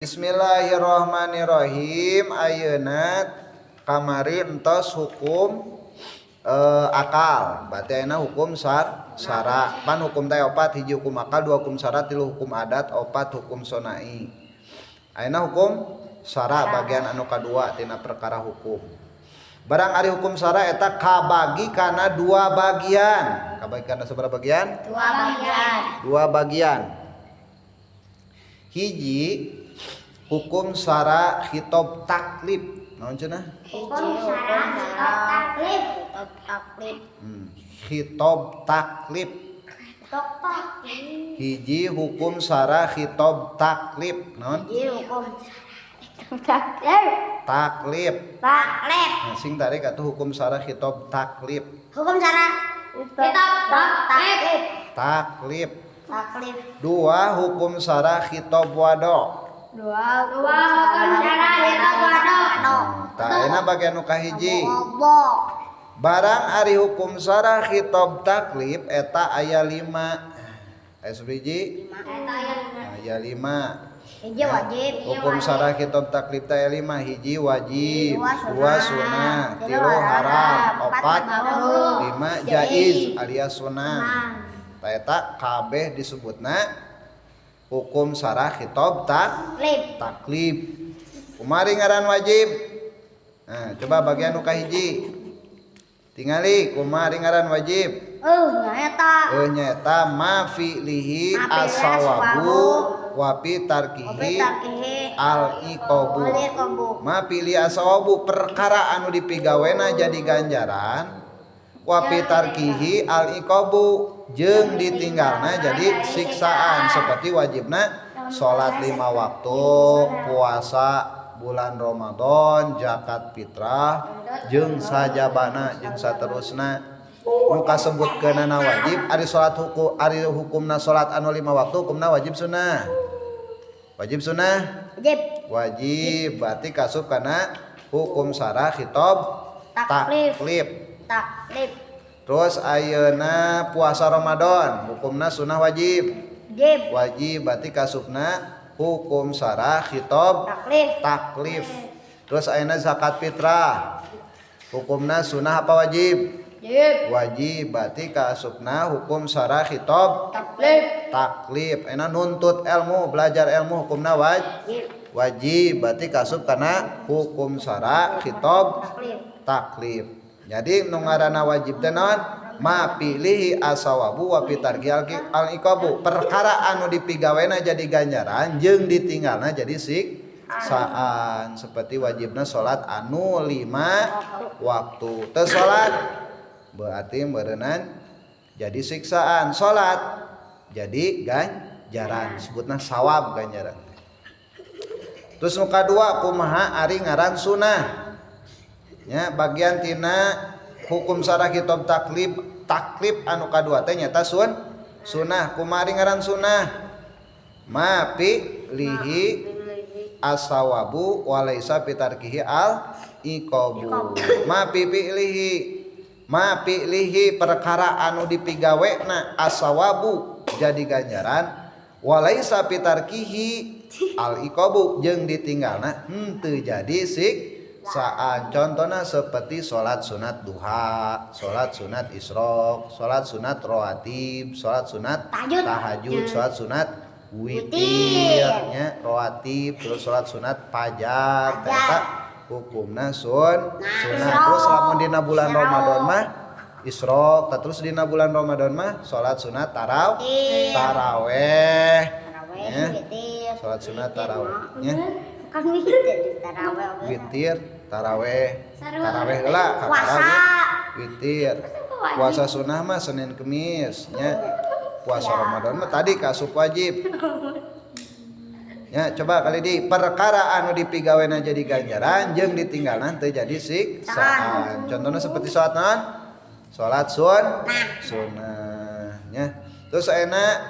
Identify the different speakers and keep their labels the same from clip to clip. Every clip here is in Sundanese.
Speaker 1: Bismillahirrahmanirrahim. Ayeuna kamari entos hukum akal, berarti ayeuna hukum sara. Pan hukum teh opat: hiji hukum akal, dua hukum sara, tilu hukum adat, opat hukum sonai. Ayeuna hukum sara bagian anu kadua tina perkara hukum. Barang ari hukum sara eta kabagi kana dua bagian. Kabagi kana sabaraha bagian?
Speaker 2: Dua bagian.
Speaker 1: Dua bagian. Hiji, hukum sara khitob taklif. Naon cenah?
Speaker 2: Hukum sara khitab taklif. Taklif.
Speaker 1: Khitob taklif.
Speaker 2: Taklif.
Speaker 1: Hiji, hukum sara khitob taklif. Naon?
Speaker 2: Hiji, hukum taklif.
Speaker 1: Taklif.
Speaker 2: Taklif.
Speaker 1: Nah, sing tarik atuh, hukum sara khitob taklif.
Speaker 2: Hukum sara khitab taklif.
Speaker 1: Taklif.
Speaker 2: Taklif.
Speaker 1: Dua, hukum sara khitob wado.
Speaker 2: Dua, dua hukum sara khitab wado.
Speaker 1: Tah, ayeuna bagian nu kahiji.
Speaker 2: Bobo.
Speaker 1: Barang ari hukum sara khitob taklif eta aya 5. Aya sabaraha?
Speaker 2: Eta aya 5.
Speaker 1: Aya 5.
Speaker 2: Hiji, wajib.
Speaker 1: Hukum sara khitab taklif teh aya 5. Hiji, wajib,
Speaker 2: Dua,
Speaker 1: dua
Speaker 2: sunah,
Speaker 1: sunah, tilu haram, opat,
Speaker 2: makruh,
Speaker 1: lima jaiz alias sunah. Tah, eta kabeh disebutna hukum sara khitab
Speaker 2: Taklif.
Speaker 1: Taklif. Kumaha ngaran wajib? Nah, coba bagian nu kahiji. Tingali kumaha ngaran wajib?
Speaker 2: Nyaeta.
Speaker 1: Nyaeta ma fi'lihi
Speaker 2: Ma fi'lihi
Speaker 1: asawabu wa fi
Speaker 2: Wa fi
Speaker 1: tarkihi
Speaker 2: tarkihi
Speaker 1: al iqabu.
Speaker 2: Al iqabu.
Speaker 1: Ma fi'lihi asawabu, perkara anu dipigawena jadi ganjaran, wa fi tarkihi al iqabu, jeung ditinggalna jadi siksaan, seperti wajibna salat 5 waktu, puasa bulan Ramadan, zakat fitrah, jeung sajabana jeung saterusna nu kasebutkeunana wajib. Ari salat hukum, ari hukumna salat anu 5 waktu, hukumna wajib sunnah? Wajib sunnah?
Speaker 2: Wajib.
Speaker 1: Wajib, berarti kasup kana hukum sara khitab
Speaker 2: Taklif.
Speaker 1: Taklif.
Speaker 2: Taklif.
Speaker 1: Terus ayeuna puasa Ramadan hukumna sunnah wajib?
Speaker 2: Wajib.
Speaker 1: Wajib, berarti kasupna hukum sara khitab
Speaker 2: Taklif.
Speaker 1: Taklif. Terus ayeuna zakat fitrah hukumna sunnah apa wajib?
Speaker 2: Wajib.
Speaker 1: Wajib, berarti kasupna hukum sara khitab
Speaker 2: Taklif.
Speaker 1: Taklif. Ayeuna nuntut ilmu, belajar ilmu, hukumna
Speaker 2: Wajib.
Speaker 1: Wajib, berarti kasup kana hukum sara khitab
Speaker 2: Taklif.
Speaker 1: Taklif. Jadi nu ngaranna wajib teh naon? Ma fi'lihi asawabu wa fi tarkihi al iqabu, perkara anu dipigawena jadi ganjaran jeung ditinggalna jadi siksaan, seperti wajibna salat anu 5 waktu. Teu salat berarti meureunan jadi siksaan, salat jadi ganjaran, sebutna sawab, ganjaran. Terus nu kadua, kumaha ari ngaran sunah? Nya, bagian tina hukum sara khitab taklif taklif anu kadua teh nyata sunah. Kumaha ari ngaran sunah? Ma fi'lihi asawabu walaisa fitarkihi al iqabu. Ma fi fi'lihi, ma fi'lihi, perkara anu dipigawena asawabu jadi ganjaran, walaisa fitarkihi al iqabu, jeung ditinggalna henteu jadi siksaan. Contohnya seperti salat sunat duha, salat sunat isyraq, salat sunat rawatib, salat sunat
Speaker 2: Tahajud.
Speaker 1: Tahajud, salat sunat witir nya, rawatib, terus salat sunat fajar.
Speaker 2: Fajar.
Speaker 1: Eta hukumna
Speaker 2: Nah,
Speaker 1: sunah.
Speaker 2: isyraq.
Speaker 1: Terus lamun dina bulan
Speaker 2: Isyraq.
Speaker 1: Ramadan mah isyraq. Tah, terus dina bulan Ramadan mah salat sunat
Speaker 2: Witir.
Speaker 1: taraweh.
Speaker 2: Taraweh,
Speaker 1: Ya.
Speaker 2: witir.
Speaker 1: Salat sunat
Speaker 2: Witir
Speaker 1: taraweh
Speaker 2: mah.
Speaker 1: nya.
Speaker 2: Kan witir taraweh oge.
Speaker 1: Witir, taraweh.
Speaker 3: Sarua.
Speaker 1: Taraweh heula.
Speaker 2: Puasa.
Speaker 1: Witir. Puasa sunah mah Senin Kemis nya. Puasa Ramadan mah tadi kasup wajib. Ya, coba kali di perkara anu dipigawena jadi ganjaran jeung ditinggalna teu jadi siksaan. Contohnya seperti salat naon? Salat sunnah nya. Terus ayeuna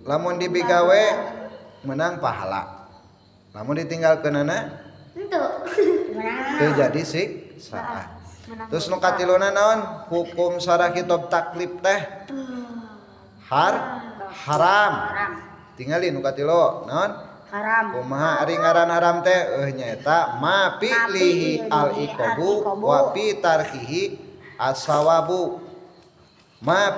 Speaker 1: lamun dipigawe menang pahala. Lamun ditinggalkeunana
Speaker 3: Henteu.
Speaker 1: teu jadi siksaan. Terus nu katiluna naon? Hukum sara khitab taklif teh haram.
Speaker 2: Haram.
Speaker 1: Tinggalin nu katilu naon?
Speaker 2: Haram.
Speaker 1: Kumaha ari ngaran haram teh? Nyaeta ma fi'lihi al iqabu wa fi tarkihi as-sawabu. Ma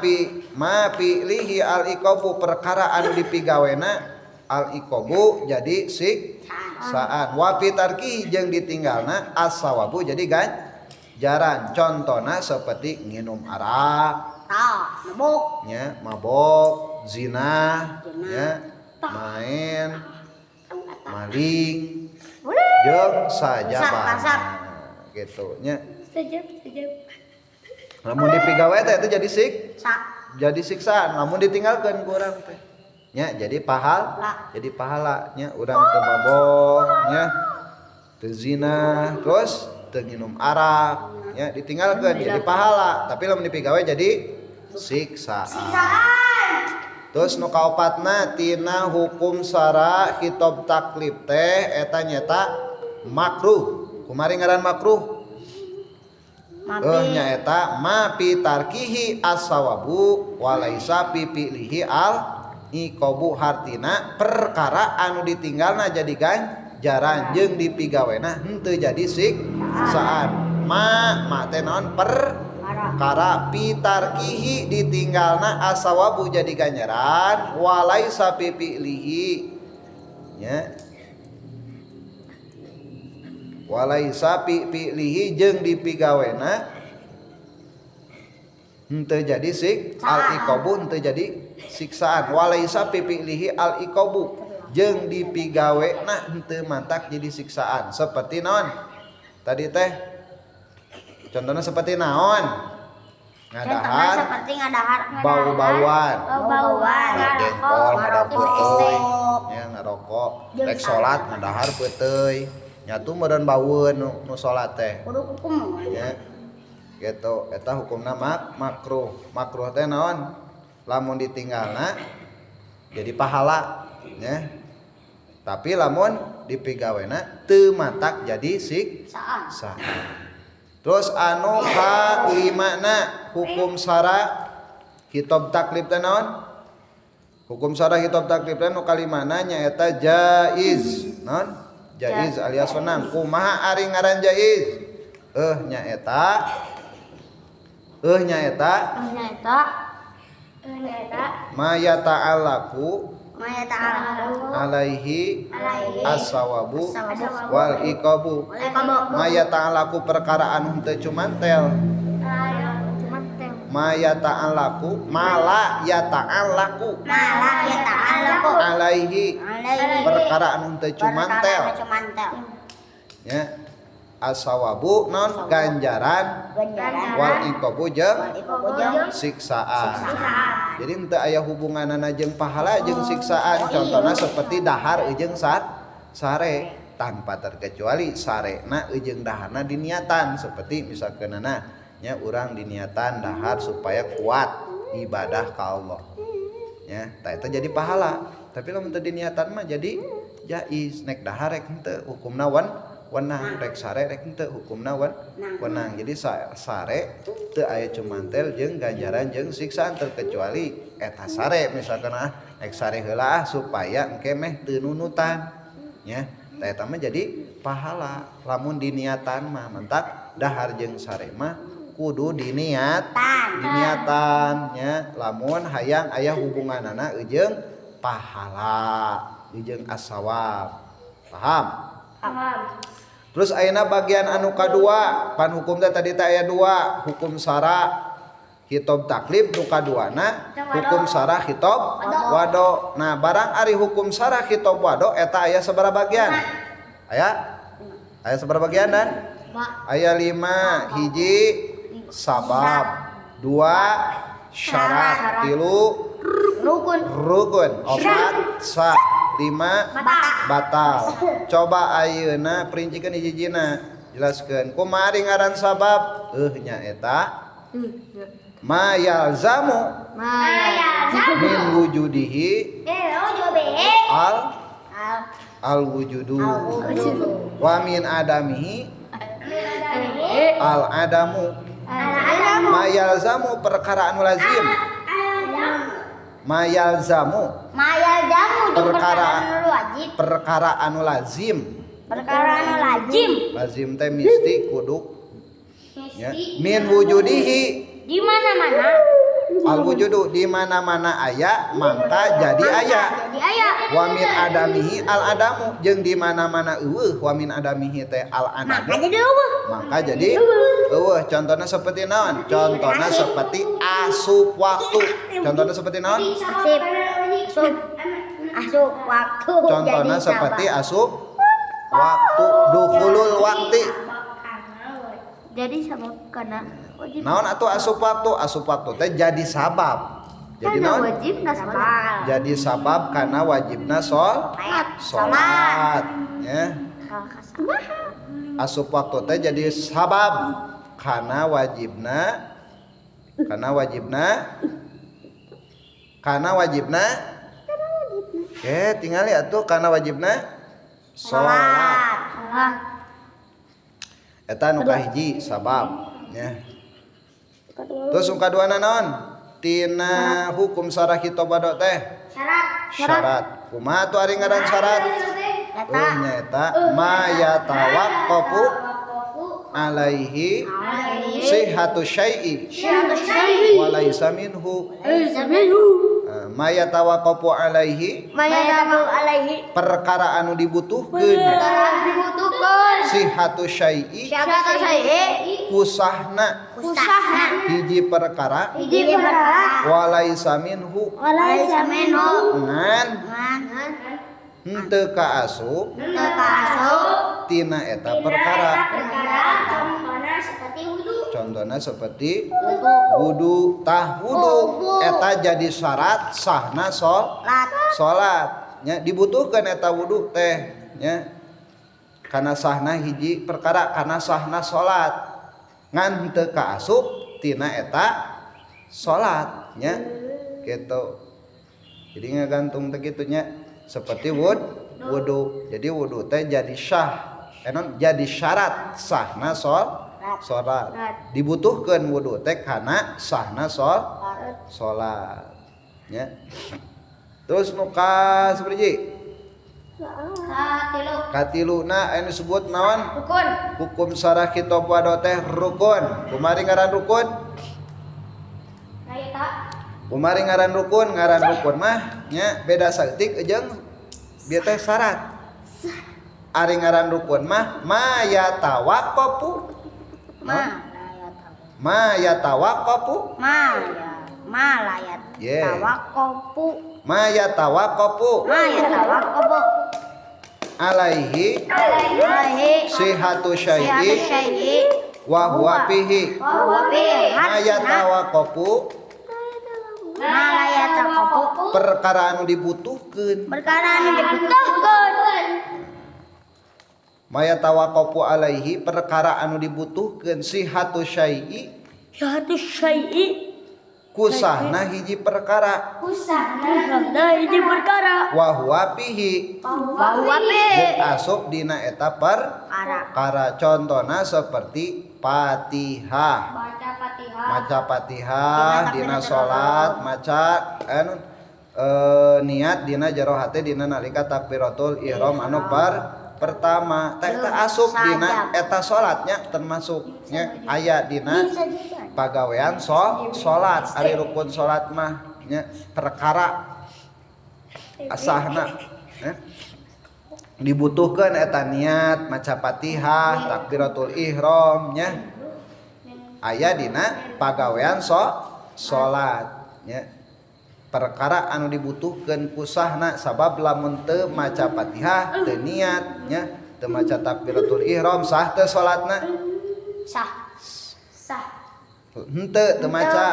Speaker 1: fi'lihi al iqabu, perkara anu dipigawena al iqabu jadi siksaan, wa fi tarkihi jeung ditinggalna as-sawabu jadi ganjaran. Contona seperti nginum arak,
Speaker 2: Tah, mabuk.
Speaker 1: Nya, mabok, zina, nya, main maling jeung sajabana
Speaker 2: Masak.
Speaker 1: Gitu nya.
Speaker 3: Sejam, sejam.
Speaker 1: Lamun dipigawe teh itu jadi
Speaker 2: Sa.
Speaker 1: jadi siksaan, lamun ditinggalkeun ku urang teh nya jadi pahal
Speaker 2: La.
Speaker 1: jadi pahala nya. Urang teu mabok nya, teu zina, terus teu nginum arak nya, ditinggalkeun jadi pahala, tapi lamun dipigawe jadi siksaan. Terus nu kaopatna tina hukum sara khitob taklif teh eta nyeta makruh. Kumari ngaran makruh?
Speaker 2: Mapi.
Speaker 1: Nyaeta ma fi tarkihi as-sawabu walaisa fi fi'lihi al iqabu, hartina perkara anu ditinggalna jadi ganjaran jeung dipigawena henteu jadi siksaan. Ma, ma teh naon? Perkara, fi tarkihi ditinggalna, as-sawabu jadi ganjaran, walaisa fi fi'lihi nya, walaisa fi fi'lihi jeung dipigawena henteu jadi al iqabu, henteu jadi siksaan, walaisa fi fi'lihi al iqabu jeung dipigawena henteu mantak jadi siksaan. Seperti naon tadi teh contohnya? Seperti naon?
Speaker 2: Contohnya
Speaker 1: Ngadahar
Speaker 2: seperti ngadahar
Speaker 1: bau-bauan.
Speaker 2: Bau-bauan.
Speaker 1: Jengkol, ngadahar peuteuy ya, ngarokok,
Speaker 2: Jeung
Speaker 1: rek salat ngadahar peuteuy, nyatu meureun baueun nu salat teh.
Speaker 2: Kudu hukum.
Speaker 1: Ya gitu, eta hukumna makruh. Makruh teh naon? Lamun ditinggalna jadi pahala ya, tapi lamun dipigawena teu matak jadi
Speaker 2: Saan.
Speaker 1: Saan. Terus anu kalimana hukum sara khitob taklif teh naon? Hukum sara khitob taklif teh nu kalimana nyaeta jaiz. Naon? Jaiz alias wenang. Kumaha ari ngaran jaiz? Nyaeta nyaeta
Speaker 3: Nyaeta. Nyaeta.
Speaker 1: Ma yata'allaqu
Speaker 2: Ma yata'allaqu
Speaker 1: alaihi
Speaker 2: alaihi
Speaker 1: as-sawabu
Speaker 2: as-sawabu
Speaker 1: wal iqabu.
Speaker 2: Wal iqabu.
Speaker 1: Ma yata'allaqu perkara anu henteu cumantel.
Speaker 3: Cuma teh.
Speaker 1: Ma yata'allaqu, ma la yata'allaqu
Speaker 2: Ma la yata'allaqu
Speaker 1: alaihi
Speaker 2: alaihi
Speaker 1: perkara anu henteu cumantel
Speaker 2: perkara anu cumantel
Speaker 1: nya, as-sawabu non ganjaran,
Speaker 2: ganjaran,
Speaker 1: wal iqabu jeung
Speaker 2: wal iqabu jeung
Speaker 1: siksaan.
Speaker 2: siksaan.
Speaker 1: Jadi henteu aya hubunganana jeung pahala jeung siksaan. Contohna seperti dahar jeung sare, tanpa terkecuali sarena jeung daharna diniatan, seperti misalkeunana nya urang diniatan dahar supaya kuat ibadah ka Allah nya, tah eta jadi pahala. Tapi lamun teu diniatan mah jadi jaiz, nek dahar rek henteu hukumna wenang, rek sare rek henteu hukumna wenang. Jadi sare teu aya cumantel jeung ganjaran jeung siksaan, terkecuali eta sare misalkan, ah, rek sare heula ah supaya engke meh teu nunutan nya, tah eta mah jadi pahala lamun diniatan mah. Mantak dahar jeung sare mah kudu diniat
Speaker 2: Tan.
Speaker 1: diniatan nya, lamun hayang aya hubunganana jeung pahala jeung as-sawab. Paham?
Speaker 3: Paham.
Speaker 1: Terus ayeuna bagian anu kadua, pan hukum teh tadi teh aya dua, hukum sara khitob taklif, nu kaduana hukum sara khitob wado. Nah, barang ari hukum sara khitob wado eta aya sabaraha bagian? Aya? Aya sabaraha bagian dan? Aya 5. Hiji sabab, dua syarat, tilu
Speaker 2: Rukun.
Speaker 1: Rukun, opat sah, lima batal. Coba ayeuna perincikeun hiji-hijina, jelaskeun kumaha ari ngaran sabab. Nyaeta ma yalzamu min wujudihi al
Speaker 2: Al
Speaker 1: al wujudu wa min adamihi al adamu. Ma yalzamu perkara anu lazim, ma yalzamu
Speaker 2: Ma yalzamu jeung
Speaker 1: Perkara.
Speaker 2: perkara anu wajib. Wajib.
Speaker 1: Perkara anu lazim.
Speaker 2: Perkara anu lazim.
Speaker 1: Lazim teh misti kudu ya. Min wujudihi
Speaker 2: Di mana-mana.
Speaker 1: Al wujudu di mana-mana aya mangka jadi aya.
Speaker 2: Jadi aya.
Speaker 1: Wa min adamihi al adamu jeung di mana-mana euweuh wa min adamihi teh al
Speaker 2: Maka
Speaker 1: adamu
Speaker 2: jadi euweuh.
Speaker 1: Maka jadi euweuh. Contohnya seperti naon? Contohnya seperti asup waktu. Contohnya seperti naon?
Speaker 2: Sip. Sup. Asup waktu.
Speaker 1: Contohnya
Speaker 2: jadi
Speaker 1: seperti
Speaker 2: sabab.
Speaker 1: Asup waktu, dukhulul waktu.
Speaker 3: Jadi sabab karena wajib.
Speaker 1: Naon atuh asup waktu? Asup waktu teh jadi sabab. Jadi
Speaker 3: Karena
Speaker 1: naon?
Speaker 3: Wajib sholat.
Speaker 2: Sabab.
Speaker 1: Jadi sabab karena wajibna salat ya. Asup waktu teh jadi sabab karena wajibna karena wajibna karena wajibna tinggal ya tuh karena wajibna salat.
Speaker 3: Salat.
Speaker 1: Eta nu kahiji sabab ya. Terus nu kaduana naon tina hukum sarah khitab wado teh?
Speaker 2: Syarat.
Speaker 1: Syarat. Kumaha tuh ari ngaran syarat?
Speaker 2: Eta.
Speaker 1: Oh, nyaeta ma yatawaqqafu alaihi sihhatu syai'i wa laisa minhu. Eh, ma yatawaqqafu alaihi
Speaker 2: Mayatabu alaihi.
Speaker 1: Perkara anu dibutuhkeun
Speaker 3: Dibutuhkan.
Speaker 1: sihhatu syai'i
Speaker 2: Siapa saya?
Speaker 1: Kusahna
Speaker 2: Kusahna.
Speaker 1: hiji perkara
Speaker 2: Hiji perkara.
Speaker 1: wa laisa minhu
Speaker 2: Walaisa minhu.
Speaker 1: Ngan
Speaker 2: Ngan.
Speaker 1: henteu kaasup
Speaker 2: Teu kaasup.
Speaker 1: Tina eta perkara.
Speaker 2: Perkara contohna seperti wudu.
Speaker 1: Contohnya seperti
Speaker 2: Wudu.
Speaker 1: wudu. Tah, wudu
Speaker 2: Wudu.
Speaker 1: eta jadi syarat sahna
Speaker 2: Lat.
Speaker 1: Salat nya. Dibutuhkan eta wudu teh nya karena sahna hiji perkara, karena sahna salat, ngan teu kaasup tina eta salat nya gitu. Jadi ngagantung teh kitu nya, seperti wudu. Jadi wudu teh jadi syah enon jadi syarat sahna salat. Dibutuhkan wudu teh karena sahna salat nya. Terus nu ka sabaraha?
Speaker 2: Katilu.
Speaker 1: Katiluna anu disebut naon?
Speaker 2: Rukun.
Speaker 1: Hukum sarah khitab wado teh rukun. Kumari ngaran rukun?
Speaker 2: Eta.
Speaker 1: Kumari ngaran rukun? Ngaran rukun mah nya beda saeutik jeung bieu teh syarat. Ari ngaran rukun mah ma yatawaqqafu.
Speaker 2: Ma la yatawu.
Speaker 1: Ma yatawaqqafu.
Speaker 2: Ma ya ma la
Speaker 1: Yeah.
Speaker 2: yatawaqqafu.
Speaker 1: Ma yatawaqqafu
Speaker 2: Ma yatawaqqafu.
Speaker 1: Alaihi
Speaker 2: Alaihi
Speaker 1: sihhatu
Speaker 2: sihhatu
Speaker 1: syai'i
Speaker 2: syai'i
Speaker 1: wa huwa fihi.
Speaker 2: Wa huwa fihi.
Speaker 1: Ma yatawaqqafu
Speaker 2: Ma la yatawaqqafu.
Speaker 1: Perkara anu dibutuhkeun.
Speaker 2: Perkara anu dibutuhkeun.
Speaker 1: Ma yatawaqqafu alaihi perkara anu dibutuhkeun sihhatu syai'i
Speaker 3: Sihhatu syai'i
Speaker 1: kusahna hiji perkara
Speaker 3: kusahna hiji perkara
Speaker 1: wa huwa fihi
Speaker 2: Wa huwa fihi.
Speaker 1: Jeung asup dina eta
Speaker 2: Perkara.
Speaker 1: perkara. Contohna seperti Fatihah.
Speaker 2: Baca Fatihah.
Speaker 1: Maca Fatihah dina salat, maca anu niat dina jero hate dina nalika takbiratul ihram anu pertama teh eta asup dina eta salatnya, termasuknya aya dina pagawean salat. Ari rukun salat mah nya perkara asahna ya. Dibutuhkan eta niat maca Fatihah, takbiratul ihram nya aya dina pagawean salat nya, perkara anu dibutuhkeun kusahna, sabab lamun teu maca Fatihah, teu niat nya, teu maca takbiratul ihram, sah teu salatna?
Speaker 2: Sah. Sah.
Speaker 1: Henteu, teu maca.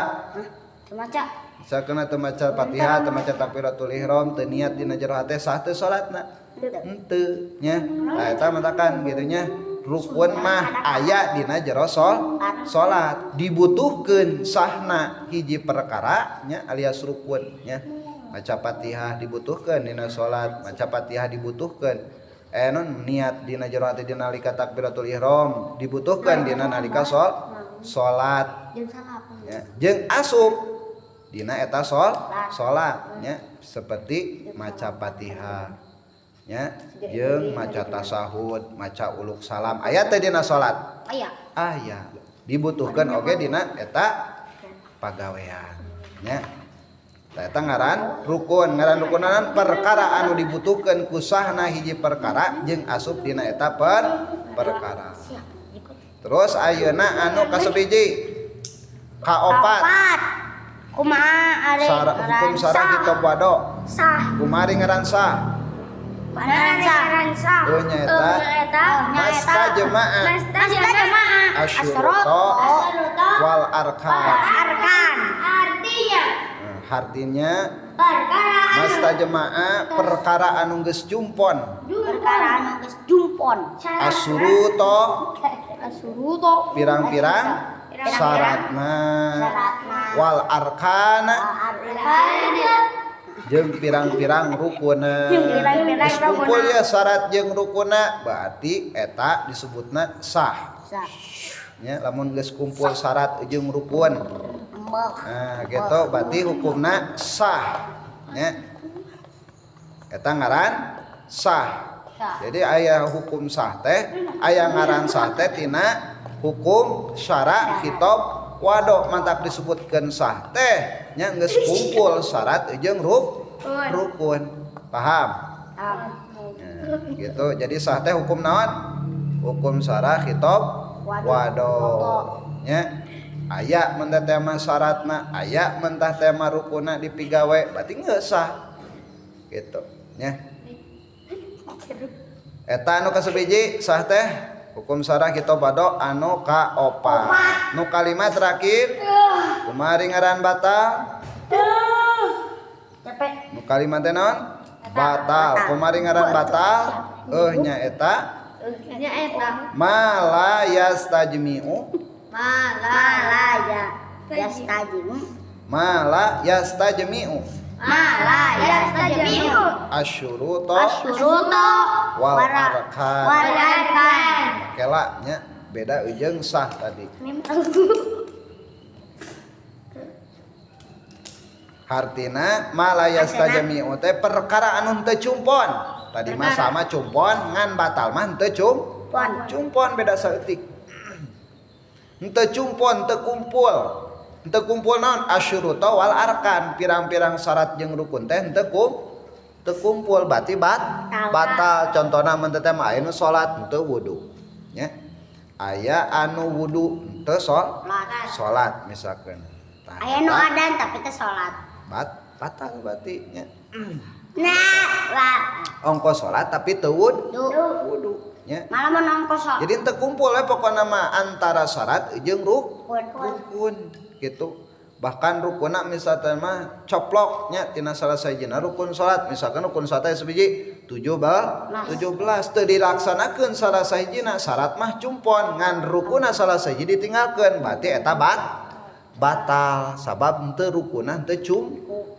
Speaker 2: Teu maca.
Speaker 1: Misalkan teu maca Fatihah, teu maca takbiratul ihram, teu niat dina jero hate, sah teu salatna? Henteu nya. Nah, eta matakan kitu nya, rukun mah aya dina jero salat, dibutuhkeun sahna hiji perkara nya alias rukun nya. Maca Fatihah dibutuhkeun dina salat, maca Fatihah dibutuhkeun non niat dina jero hate dina nalika takbiratul ihram dibutuhkeun dina nalika salat
Speaker 2: Jeung salapan.
Speaker 1: Ya. Jeung asup dina eta salat nya, seperti maca Fatihah. Nya, jeung maca tasahud, maca uluk salam. Aya teh dina salat?
Speaker 2: Aya.
Speaker 1: Aya. Dibutuhkeun oge dina eta pagawean. Nya. Tah eta ngaran rukun, ngaran rukunan perkara anu dibutuhkeun ku sahna hiji perkara jeung asup dina eta perkara. Terus ayeuna anu kasabiji kaopat.
Speaker 2: Opat. Kumaha ari
Speaker 1: Sara, hukum sara khitab wado.
Speaker 2: Sah.
Speaker 1: Kumaha ngaran sah?
Speaker 2: Ngaran sah. Sah.
Speaker 1: Oh, nyaeta.
Speaker 2: Nyaeta.
Speaker 1: Masta jemaah.
Speaker 2: Masta jemaah.
Speaker 1: Asyuruto wal arkan.
Speaker 2: Arkan. Artinya
Speaker 1: Nah, artinya
Speaker 2: perkara
Speaker 1: masta jemaah perkara anu geus jumpon.
Speaker 2: perkara anu geus jumpon.
Speaker 1: Asyuruto
Speaker 2: Asuruto
Speaker 1: pirang-pirang syaratna wal arkana jeung pirang-pirang rukuna.
Speaker 2: Jeung pirang-pirang
Speaker 1: Geus kumpul ya syarat jeung rukuna berarti eta disebutna sah.
Speaker 2: Sah.
Speaker 1: Nya lamun geus kumpul syarat jeung rukun. Nah, gitu berarti hukumna sah. Nya. Eta ngaran sah. Jadi aya hukum sah teh, aya ngaran sah teh tina hukum syara khitab wado mantak disebutkeun sah teh nya geus kumpul syarat jeung rukun. Paham? Nah, gitu. Jadi sah teh hukum naon? Hukum syara khitab wado. Nya aya mentah tema syaratna, aya mentah tema rukuna dipigawe, berarti geus sah. Gitu, nya. Eta anu kasabiji sah teh hukum syara khitab wado anu kaopat. Nu kalima terakhir kumaha ngaran batal?
Speaker 2: Capek.
Speaker 1: Nu kalima teh naon? Batal. Kumaha ngaran batal? Euh nya eta
Speaker 2: Nya eta.
Speaker 1: mala yastajmi'u
Speaker 2: Malaya yastajimu.
Speaker 1: mala yastajmi'u
Speaker 2: Mala yastajimu.
Speaker 1: asyuruto
Speaker 2: Asyuruto
Speaker 1: wal arkan.
Speaker 2: Wal arkan.
Speaker 1: Kela nya beda jeung sah tadi. Hartina mala yastajmi'u teh perkara anu teu cumpon. Tadi mah sama cumpon ngan batal mah teu cumpon beda saeutik. Henteu cumpon teu kumpul. Henteu kumpul naon asyuruta wal arkan, pirang-pirang syarat jeung rukun teh henteu teu kumpul berarti batal. Contohna mun teh mah aya nu salat henteu wudu nya. Aya anu wudu henteu salat misalkeun.
Speaker 2: Aya nu adan tapi teu salat.
Speaker 1: Batal berarti nya.
Speaker 2: Nah, lah.
Speaker 1: Ongkos salat tapi teu wudu nya.
Speaker 2: Malah mun ongkos salat.
Speaker 1: Jadi henteu kumpul we pokona mah antara syarat jeung rukun gitu. Bahkan rukunna misalkan mah coplok nya tina salah sahijina rukun salat, misalkan rukun salat teh sebiji 17 teu dilaksanakeun salah sahijina syarat mah cumpon ngan rukunna salah sahiji ditinggalkeun berarti eta batal sabab henteu rukunna henteu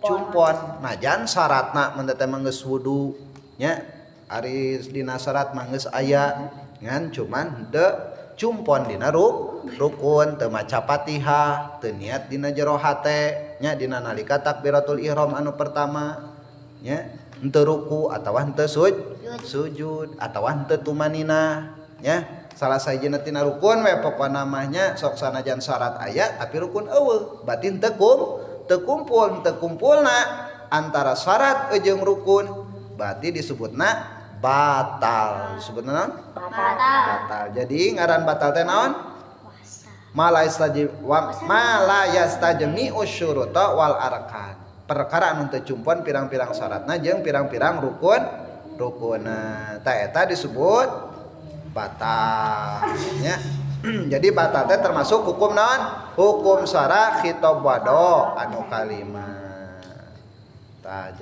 Speaker 1: cumpon. Najan syaratna mun teh mah geus wudu nya ari dina syarat mah geus aya ngan cuman henteu cumpon dina rukun teu maca Fatihah teu niat dina jero hate nya dina nalika takbiratul ihram anu pertama nya henteu ruku atawa henteu sujud atawa henteu tumanina nya salah sahijina tina rukun we pokona mah nya sok sanajan syarat aya tapi rukun eueuh berarti henteu kumpul henteu kumpulna antara syarat jeung rukun berarti disebutna batal. Disebutna naon? Batal. Jadi ngaran batal teh naon? Mala yastajmi'u syuruta wal arkan. Perkara anu teu cumpon pirang-pirang syaratna jeung pirang-pirang rukunna. Tah eta disebut batal nya. Jadi batal teh termasuk hukum naon? Hukum syara khitab wado anu kalima. Tah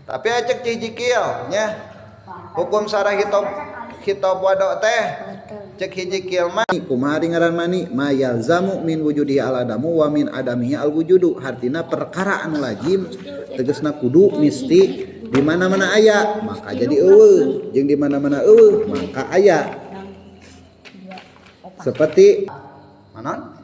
Speaker 1: tapi acek hiji kieu nya. Hukum syara khitab wado teh cek hiji kieu mah kumaha ngaran mani ma yalzamu min wujudihi al adamu wa min adamihi al wujudu. Hartina perkara anu lazim tegasna kudu misti di mana-mana aya maka jadi eueuh jeung di mana-mana eueuh maka aya. Seperti mana?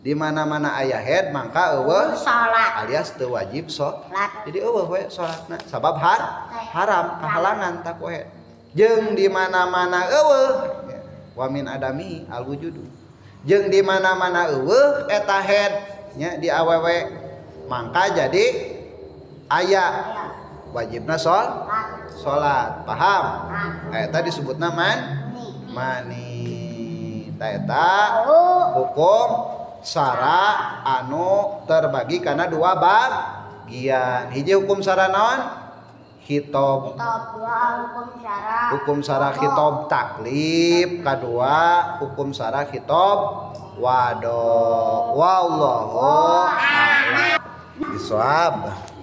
Speaker 1: Di mana-mana aya head mangka eueuh
Speaker 2: Salat.
Speaker 1: alias teu wajib salat.
Speaker 2: Salat.
Speaker 1: Jadi eueuh we salatna sabab haram kahalangan tak ku head. Jeung di mana-mana eueuh wa min adami al wujudu. Jeung di mana-mana eueuh eta head nya di awewe mangka jadi aya wajibna salat. Paham? Eta disebutna mani. Eta hukum sara anu terbagi karena dua bagian. Hiji hukum sara naon? Khitob. Hukum sara khitob taklif. Kadua hukum sara khitob wado. Wallahu a'lam. Bisawab.